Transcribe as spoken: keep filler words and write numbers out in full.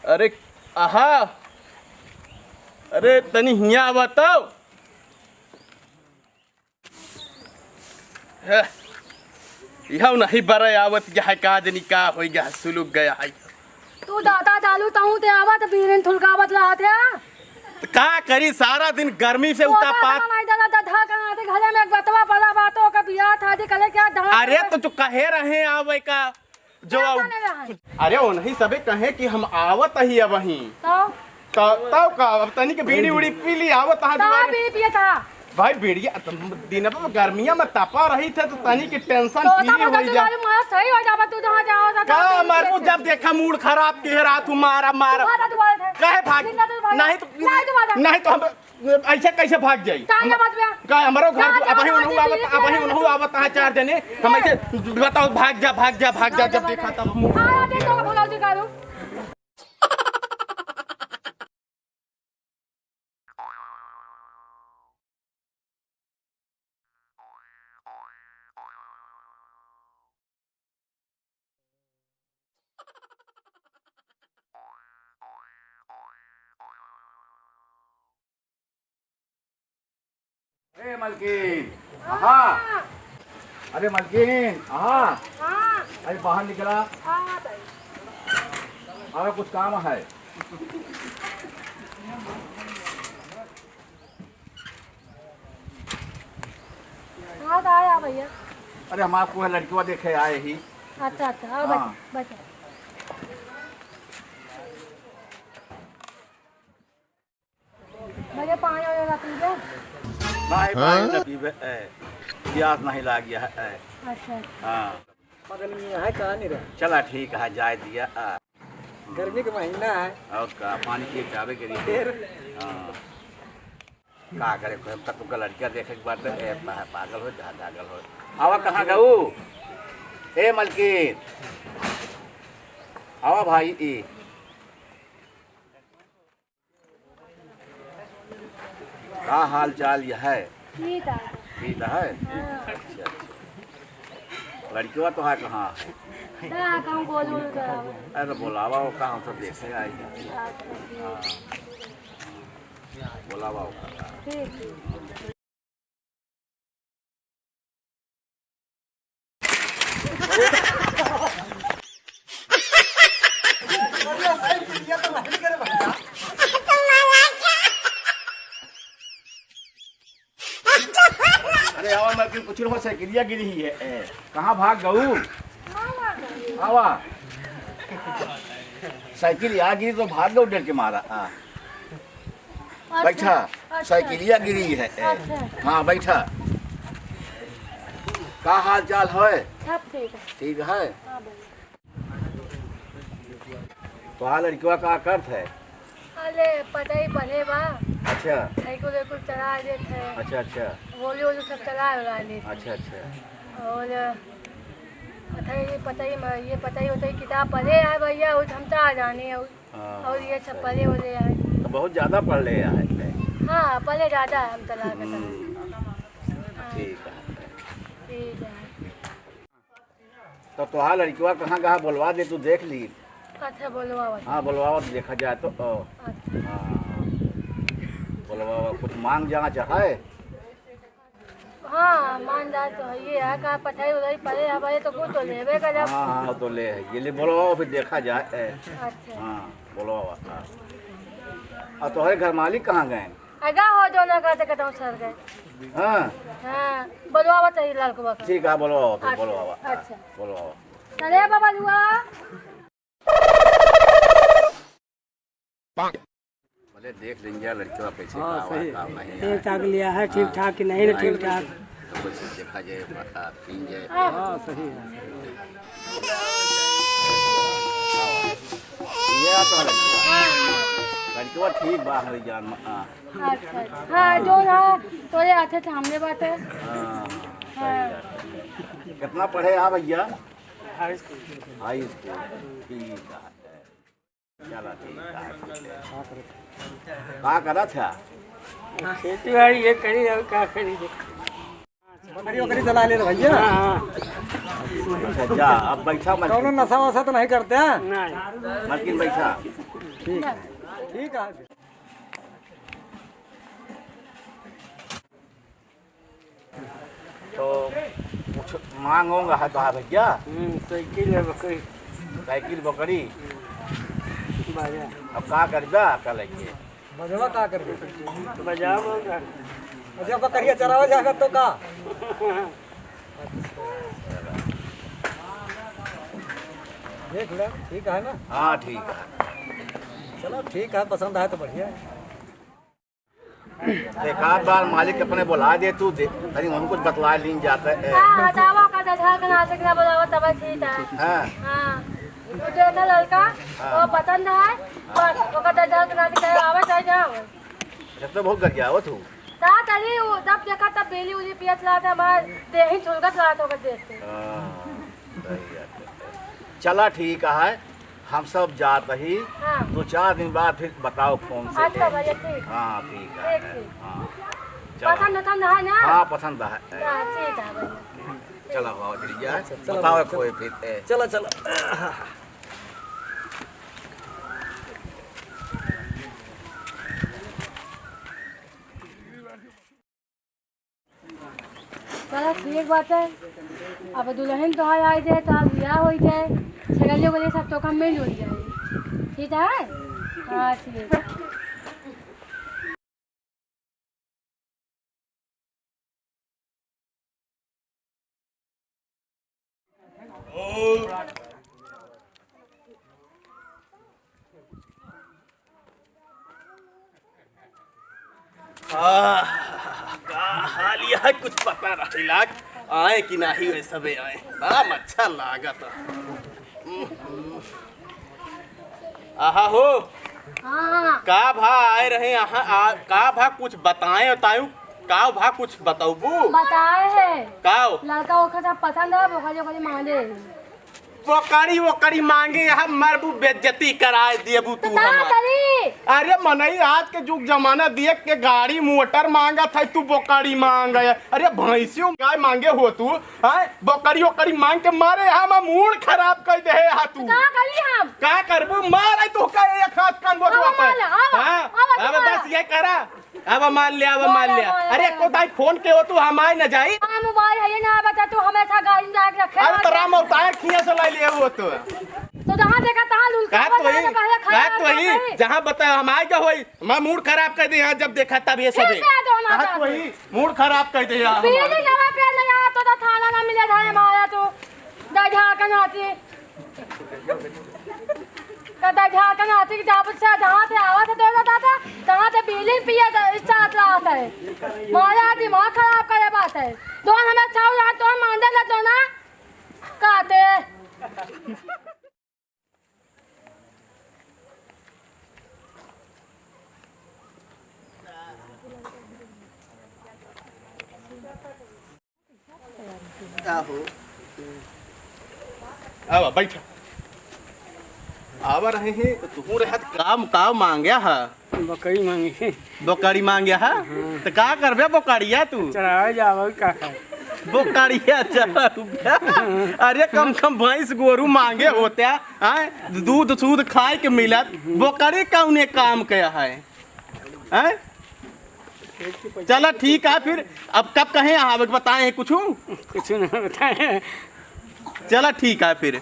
अरे, आहा, अरे, तनी हियाँ आवा तो। हे, इहउ नहीं बरे आवत गया है, का जनी का होइ गया है, सुलुक गया है। तू दादा डालू तहूँ ते आवत, बीरन थुलकावत रहत है। त का करी, सारा दिन गर्मी से उता पात। नहीं दादा, धा कहाँ आते घरे में एक बतवा पड़ा बातों का बियाह था जी, कले क्या धान अरे तो तू कहे रहे आवे का, जो का आउ-, जाने रहा है? अरे उन्हीं सबे कहे कि हम आवत ही अब वहीं। तो? तो, तो का, अब तनी के बीड़ी उड़ी पी ली, आवत हाँ तो दुआरे। बीड़ी पिए था? भाई बीड़िया, तुम दिन में गर्मिया में तपा रही थे तो तनी के tension तो free तब होई जा। तुम्हारे मार सही हो जाबा, तू जहाँ जाओ, जहाँ का जाओ, मारू, जब देखा मूड खराब के रात हूँ मारा, मारा। तुम्हारा दुआरे थे। काहे भाग? दिन रात तुम्हारा। नहीं तो, नहीं तुम्हारा। नहीं तो हम ऐसे कैसे भाग जाई? का हम, ये बात बा? का हमरो घर का अब वही जाओ, उनहु आज आवत, ये अब वही उनहु आवत, हाँ, चार जने। हम ऐसे बताओ, भाग जा, भाग जा, भाग जा, भाग जा, जब भाग देखा जा। तब मुंह आ, दे दो, भगाओ, दिखा दो। ए मलकिन, आहा। हाँ। अरे मलकिन, आहा। हाँ। अरे बाहर निकला। हाँ, भाई। अरे कुछ काम है। हाँ, तो आया भैया। अरे हम आपको है लड़किवा देखे आए ही। अच्छा, अच्छा, आओ हाँ। बैठो, बैठो। भैया, पानी वानी ना पीबे? नहीं, पानी ना पीबे, ए, प्यास नहीं लाग गया है, ए। अच्छा। हाँ। बगल में है, कहाँ नहीं रहा? चला, ठीक है, जाए दिया, आ। गर्मी के महीना है। और का, पानी पिए जावे के लिए। फिर? हाँ। का करे, कोई हम तक तुमका लड़किया देखे के बात है, ए, पा-, पागल हो, जा, पागल हो। आवा, कहाँ गऊ? ए, मलकिन। आवा भाई, ई। का हाल चाल ये है? ठीक है। ठीक है? हाँ। अच्छा, अच्छा। लड़किवा तो है कहाँ? ना, कहूँ गोल गोल करावो। अरे तो बोलावा, वो कहाँ सब देखे आई है। अच्छा, ठीक। हाँ। बोलावा वो। ठीक, ठीक। अरे आवा, मैं कुछ रहो, साइकिलिया गिरी ही है। ए, कहाँ भाग गऊ? आवा। साइकिल आ गिरी तो भाग गऊ डर के मारा। आ। अच्छा, बैठा, अच्छा। साइकिलिया गिरी है। अच्छा। हाँ, बैठा। का हाल चाल है? सब ठीक है। ठीक है? हाँ, बढ़िया। तो हाँ, लड़कवा का करत है? अरे, पढ़ाई पढ़े बा। अच्छा। साइकिल वाइकिल चला लेत है। अच्छा, अच्छा। गोली वोली सब चला उला लेत है। अच्छा, अच्छा। और पढ़ाई, पढ़ाई में, ये पढ़ाई वढ़ाई किताब पढ़े है भैया, वो हम तो आ जाने और हाँ, और ये सब सही। पढ़े वढ़े आए। तो बहुत ज्यादा पढ़ ले आए थे। हाँ, पढ़े ज्यादा है, हम तो लागत है। हम्म। हाँ। ठीक है। ठीक है। तो तोहार लड़कवा कहाँ कहाँ बोलवा दे, तू देख ली। अच्छा, बोलवा बता। हाँ, बोलवा बता, देखा जाए तो, ओ। अच्छा। हाँ। बोलवा बता, कुछ मांग जाना चाहे। हाँ, मान जाए तो है, ये है का पढ़ाई उढ़ाई पढ़े हमारे तो कुछ तो लेबे करब। हाँ, हाँ, तो ले है। ये ले बोलो, फिर देखा जाए। ए, अच्छा। हाँ, बोलो, हाँ। और तोहरे घर मालिक कहाँ गए? अगा हो, दोनों का ते कतौ सर गए। हाँ। हाँ, बोलवा बताइए लड़कवा का। ठीक है, बोलो, फिर अच्छा, बोलो, हाँ, अच्छा। बोलो। चले बाबा लुआ। भले देख लेंगे लड़कवा कैसे हाँ, का सही। काम नहीं है। ठीक ठाक लिया है, ठीक हाँ। ठाक कि नहीं ना ठीक ठाक। तो कुछ देखा जाए, बता, पी जाए। हाँ, सही है। ये आप लड़कवा ठीक बा, हमारी जान। हाँ। अच्छा, अच्छा। हाँ, जो रहा, तोरे हाथे सामने बाटे। हाँ, हाँ, सही बात है। कितना पढ़े आ भैया? हाई स्कूल। हाई स्कूल, ठीक है। चला, ठीक है, ठीक है। का करत है? खेती बाड़ी ये करी, और का करी? बकरी वकरी चला ले भैया। हाँ, हाँ। अच्छा, जा, अब बैठा मत। कौनो नशा वशा तो नहीं करते हैं? नहीं। मलकिन बैठा। ठीक है, ठीक है। तो कुछ मांग ओंग है तो भैया? हम्म, साइकिल है, बकरी। साइकिल, बकरी। बाजा। अब का करबा, का लेके? बजवा का करबे? बजाओ का? अच्छा, बकरिया चरावा जाएगा तो का? देख ले, ठीक है ना? हाँ, ठीक है। चलो, ठीक है, पसंद आए तो बढ़िया है। एक आध बार मालिक अपने बुला दे तू, दे, तनी हम कुछ बतला लीन जाते हैं। हाँ, हटावा का दझा के नाच के ना बुलावा, तब ठीक है। हाँ। हाँ। तू देखा लड़का, हाँ। वो पसंद है, बस, ओका दझा के नाच के आवे, चाहे जाओ। जब तो बहुत गरियावत हूँ। ता तली उ जब देखा तब बीड़ी उड़ी पियत रहत है, हमार देही छुलकत रहत ओकर देख के। हाँ, सही बात है। चला ठीक है, हम सब जात ही। हाँ। दो चार दिन बाद फिर बताओ फोन से। अच्छा भैया, ठीक। हाँ, ठीक है। ठीक, ठीक। हाँ, चला। पसंद, पसंद है ना? हाँ, पसंद है। हाँ, ठीक है भैया। चला बाबा, चलिए। चला, बताओ चला। कोई फिर, ए। चला, चला। चला, ठीक बात है। अब दुल्हन तोहार आई जाए, तोहार बियाह होई जाए, छगलियो गलियो सब तोका मिल जुल जाए। ठीक है? हाँ, ठीक। आह, का हाल यह कुछ पता नहीं लाग, आए कि नाही, वे सबे आए। बड़ा अच्छा लागत। आहा हो। हाँ। का भा आए रहे, आहा, आ, का भा कुछ बताए, बतायू, का भा कुछ बतौबू? बताए है। का? लड़का ओखा सब पसंद है, ओकरे, ओकरे मांगे। बोकरी, वोकरी मांगे, यहाँ मरबू, बेइज्जती कराए देबू तू तो का हमार। करी? अरे मनई, आज के जुग जमाना देख के गाड़ी मोटर मांगत है, तू बोकरी मांग है। अरे भैंसियों गाय मांगे हो तू, हैं? बोकरी वोकरी मांग के मारे, हम मूड खराब कर दे है तू। का करी हम? का करबू? मारे तो का एक हाथ कान बजवा आवा पे। मार ले, आवा, हाँ? आवा, अब आवा। बस ये करा। अब मान ले, अब मान ले। अरे, को ताई फोन के हो तू, हम आए न जाई। हाँ, मोबाइल है ये ना, बता तू हमेशा गाड़ी में जाके रखे अरे, तो रहता है। राम अवतार खिया से लाई ले हो तो। तो जहाँ देखा तहाँ लुल का के तो बता ही, दे, पहले खड़ा का तो रहता ही, है। जहाँ बता हम आए का होई, मैं मूड खराब कर दे यहाँ जब देखा तब ये सब फिर है। क्या दोना का तो ही, मूड खराब कर दे यहाँ। पीली नवा पे नहीं आया तो, तो थाना ना मिले था हमारा तो। दझा के नाती। कदा झाकन आती कि जाबत से जहाँ से आवत है दोनों दादा, तहाँ से बीड़ी पिए द-, स्टार्ट रहत है। मारा दिमाग खराब करे बात है। दोन हमें छाऊ रहा, दोन मांदे ला दोना। काते। आहो। आवा, बैठा। आवा रहे हैं, तो तू रहत काम, का मांग्या हा? बकरी मांगी। बकरी मांग्या हा? हाँ। तो का करबे बकरिया तू? चरावे जावे का है? बकरिया चरावे। अरे कम से कम भैंस गोरू मांगे होत्या, हाँ? दूध सूध खाए के मिलत, बकरी कौने काम के है? हैं? चला ठीक है फिर, अब कब कहे आवे के बताए हैं कुछ? कुछ ना बताए। चला ठीक है फिर।